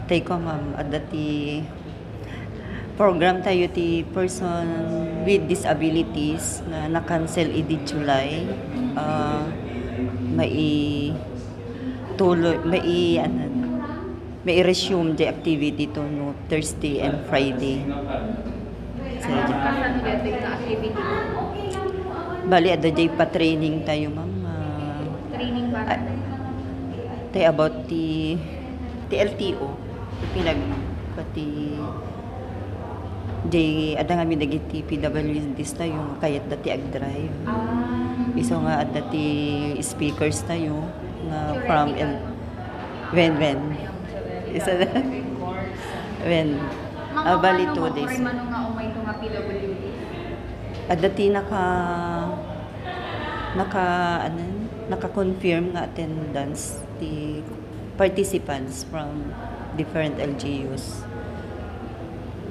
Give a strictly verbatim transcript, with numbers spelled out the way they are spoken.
Tay ko, ma'am, adda ti program tayo ti person with disabilities nga na-cancel idi July. Ah, mai-, tuloy, mai-, ano, mai-resume the activity to no Thursday and Friday. So, Kasano dito yung activity? Bali, adda jay pa-training tayo, ma'am. Ah, Training para ah, tay about ti, ti L T O. Pinag-, pati, jay, adda ngamin dagiti P W Ds tayo, nga kayatda ti agdrive. Ah. Isu nga adda ti speakers tayo, nga Sure, from hindi L-, ka- when, when? Isa na. When? Mga Ah, bali, paano two mo, days. Kuri mano nga umay to nga P W D? Adda ti naka-, naka-, ano, naka-confirm nga attendance ti participants from different L G Us.